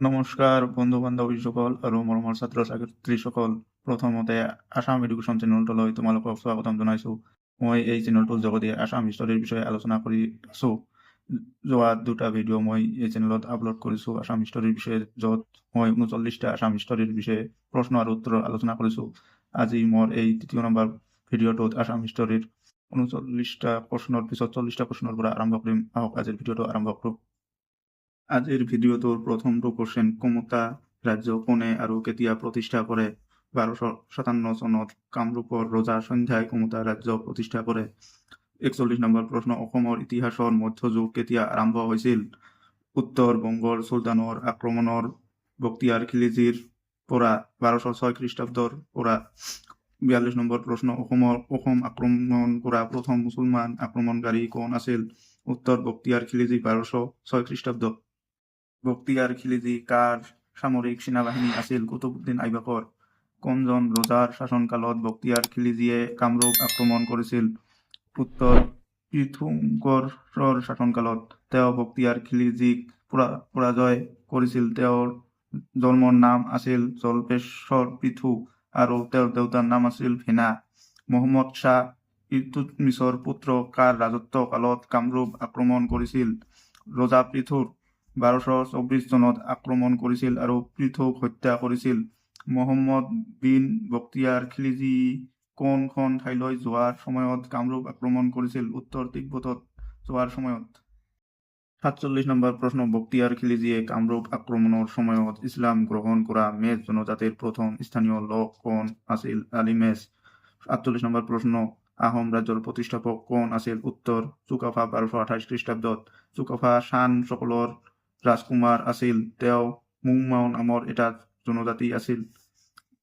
নমস্কাৰ বন্ধু বান্ধৱীসকল আৰু মৰমৰ ছাত্ৰ ছাত্ৰীসকল। প্ৰথমতে আছাম এডুকেশ্যন চেনেলটোলৈ তোমালোকক স্বাগতম জনাইছোঁ। মই এই চেনেলটোৰ যোগেদি আছাম হিষ্টৰীৰ বিষয়ে আলোচনা কৰি আছোঁ। যোৱা দুটা ভিডিঅ' মই এই চেনেলত আপলোড কৰিছোঁ আছাম হিষ্টৰীৰ বিষয়ে, য'ত মই 39টা আছাম হিষ্টৰীৰ বিষয়ে প্ৰশ্ন আৰু উত্তৰৰ আলোচনা কৰিছোঁ। আজি মোৰ এই তৃতীয় নম্বৰ ভিডিঅ'টোত আছাম হিষ্টৰীৰ 39টা প্ৰশ্নৰ পিছত 40টা প্ৰশ্নৰ পৰা আৰম্ভ কৰিম। আহক, আজিৰ ভিডিঅ'টো আৰম্ভ কৰোঁ। আজিৰ ভিডিঅ'টোৰ প্ৰথমটো কোশ্চেন, কমতা ৰাজ্য কোনে আৰু কেতিয়া প্ৰতিষ্ঠা কৰে? 1257 চনত কামৰূপৰ ৰজা সন্ধ্যাই কমতা ৰাজ্য প্ৰতিষ্ঠা কৰে। 41 নম্বৰ প্ৰশ্ন, অসমৰ ইতিহাসৰ মধ্যযুগ কেতিয়া আৰম্ভ হৈছিল? উত্তৰ, বংগৰ চুলতানৰ আক্ৰমণৰ বক্তিয়াৰ খিলজীৰ পৰা 1206 খ্ৰীষ্টাব্দৰ পৰা। 42 নম্বৰ প্ৰশ্ন, অসম আক্ৰমণ কৰা প্ৰথম মুছলমান আক্ৰমণকাৰী কোন আছিল? উত্তৰ, বক্তিয়াৰ খিলজী, 1206 খ্ৰীষ্টাব্দ। বক্তিয়াৰ খিলজী কাৰ সামৰিক সেনাবাহিনী আছিল? কুতুবুদ্দিন আইবাকৰ। কোনজন ৰজাৰ শাসনকালত বক্তিয়াৰ খিলজীয়ে কামৰূপ আক্ৰমণ কৰিছিল? উত্তৰ, পৃথুশংকৰৰ শাসনকালত। তেওঁ বক্তিয়াৰ খিলজীক পৰাজয় কৰিছিল। তেওঁৰ জন্মৰ নাম আছিল জল্পেশ্বৰ পৃথু আৰু তেওঁৰ দেউতাৰ নাম আছিল ভেনা। মহম্মদ শ্বাহ ইলতুৎমিছৰ পুত্ৰ কাৰ ৰাজত্ব কালত কামৰূপ আক্ৰমণ কৰিছিল? ৰজা পৃথুৰ। 1224 চনত আক্ৰমণ কৰিছিল আৰু পৃথুক হত্যা কৰিছিল। মহম্মদ বিন বক্তিয়াৰ খিলজী কোনখন ঠাইলৈ যোৱাৰ সময়ত কামৰূপ আক্ৰমণ কৰিছিল? উত্তৰ, তিব্বতত যোৱাৰ সময়ত। 47 নম্বৰ প্ৰশ্ন, বক্তিয়াৰ খিলজীয়ে কামৰূপ আক্ৰমণৰ সময়ত ইছলাম গ্ৰহণ কৰা মেচ জনজাতিৰ প্ৰথম স্থানীয় লোক কোন আছিল? আলি মেচ। 48 নম্বৰ প্ৰশ্ন, আহোম ৰাজ্যৰ প্ৰতিষ্ঠাপক কোন আছিল? উত্তৰ, চুকাফা, 1228 খ্ৰীষ্টাব্দত। চুকাফা শানসকলৰ ৰাজকুমাৰ আছিল। তেওঁ মুংমাও নামৰ এটা জনজাতি আছিল।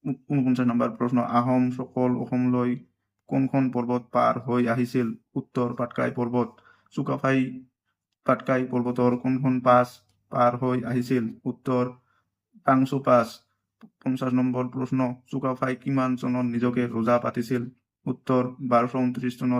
49 নম্বৰ প্ৰশ্ন, আহোমসকল অসমলৈ কোনখন পৰ্বত পাৰ হৈ আহিছিল? উত্তৰ, পাটকাই পৰ্বত। চুকাফাই পাটকাই পৰ্বতৰ কোনখন পাছ পাৰ হৈ আহিছিল? উত্তৰ, পাংচু পাছ। 50 নম্বৰ প্ৰশ্ন, চুকাফাই কিমান চনত নিজকে ৰজা পাতিছিল? উত্তৰ, 1229 চনত।